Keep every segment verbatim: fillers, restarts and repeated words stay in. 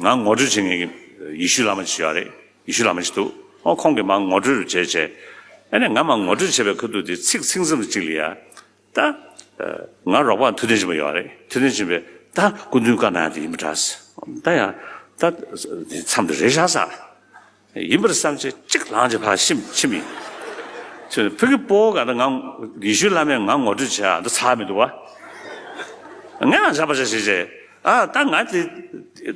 ང་ངོ་སྤྲོད་བྱེད་མཁན་གྱི་ཡེ་ཤུ་བླ་མ་ཅིག་ཡོད་རེད། ཡེ་ཤུ་བླ་མ་ཅིག་འདུག་ཨོ་ཁོང་གིས་མར་ངོ་སྤྲོད་བྱས་བྱས། ཨ་ནི་ང་མར་ངོ་སྤྲོད་བྱས་པའི་ཁ་ཐུག་དེ་ཚིག་ཚིག་མཚམས་གཅིག་ལ་ཡ། ད། ང་རོགས་པ་ཐུབ་བསྟན་ཆེན་པོ་ཡོད་རེད། ཐུབ་བསྟན་ཆེན་པོས་ད་སྐུ་མདུན་བཀའ་གནང་དེ་ཡིན་པ་འདྲ། ད་ཡང་། ད། མཚམས་དེ་རེད་ཤག་ས། ཡིན་པར་བསམ་བྱས་གཅིག་ལངས་བྱས་ཕར་ཕྱིན་ཕྱིན་མི། ཚོས་ཕ་གི་པོ་ག་ད་ང་ཡེ་ཤུ་བླ་མས་ང་ངོ་སྤྲོད་བྱས་ཨ་ད་ཚར་མི་འདུག་བ། ངས་ང་བྱ་བ་བྱ་བྱེད་བྱས། ཨ་ད་ང་དེ།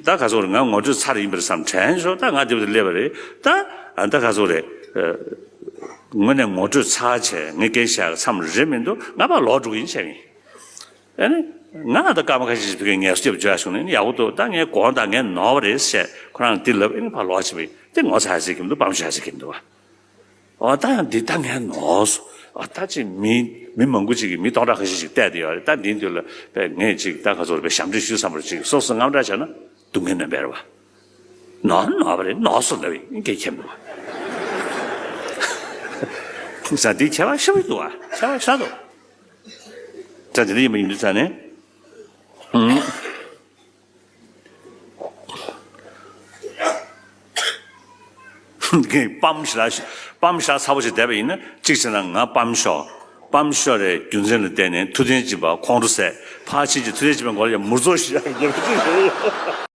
ད་ག་ཚོད་རེད། ང་ངོ་སྤྲོད་ཚར་ཡིན་པར་བསམ་དྲན་ཤོག་ད་ང་དེ་བ་དེ་སླེབས་པ་རེད་ད། ཨ་ད་ག་ཚོད་རེད། དངོས་གནས་ངོ་སྤྲོད་ཚར་བྱས་ངས་སྐད་ཆ་བཤད་མཚམས་རེད་མི་འདུག་ང་ཕར་ལོག་འགྲོ་གི་ཡིན་བྱས་མིན། ཨ་ནི། ང་ལ་ད་སྐར་མ་ཁ་ཤས་ཤིག་ཕ་གིར་ངལ་གསོ་རྒྱབ་བཅུག་ཡ་བྱུང་ནས་ཡག་པོ་འདུག་ད་ངའི་དགོངས་དག་ངས་ནོར་བ་རེད་ཟེར་ཁོ་རང་འདི་ལབ། ཨ་ནི་ཕར་ལོག་ཕྱིན་པ་ཡིན། དེ་ངོ་ཚ་ཡ་ཟེར་གྱི་མི་འདུག་སྤང་བྱ་ཟེར་གྱི་མི་འདུག་བ། ཨོ་ད་ཡང་འདི་ད་ངས་ནོར་སོང་། ཨོ་ད་ཅིག་མི་མི་མང་པོ་ཅིག་གིས་མི་སྟོང་ཕྲག་ཁ་ཤས་ཤིག་བལྟས་བསྡད་ཡོད་རེད། ད་འདིའི་མདུན་ལ་པས་ངས་ཅིག་ད་ག་ཚོད་རེད་པས་ཞབས་འདྲེན་ཞུ་བསམ་པར་ཅིག་སོ་སོ་དངངས་སྐྲག་བྱས་ན་སྡུག་བསྔལ་ནོན་པ་རེད་བ། ནོར་ནོར་བ་རེད། ནོར་སོང་ལབ་ཡིན་སྐད་ཁྱེད་མི་འདུག་བ། ས་འདི་ཁྱད་པར་ཤ་བའི་འདུག་བ། ཁྱད་པར་ཤ་འདུག་ད་དེ་འདྲ་ཡིན་པ་ཡིན་དུས་ཙང་ནས། ངས་སྤམ་ཞེ་དྲག་སྤམ་ཞེ་དྲག་ཚ་པོ་ཞིག་བསྡད་པ་ཡིན་ན་གཅིག་བྱས་ན་ང་སྤམ་ཤོར། སྤམ་ཤོར་རེད། རྒྱུ་མཚན་ལ་བརྟེན་ནས་ཐུབ་བསྟན་སྦྱིན་པ་ཁོང་ཁྲོ་ཟད། ཕར་ཕྱིན་གྱི་ཐུབ་བསྟན་སྦྱིན་པའི་མགོ་ལ་ཡང་མུར་ཚོ་ཞེ་དྲག་རྒྱབ་ཀྱི་ཡོད།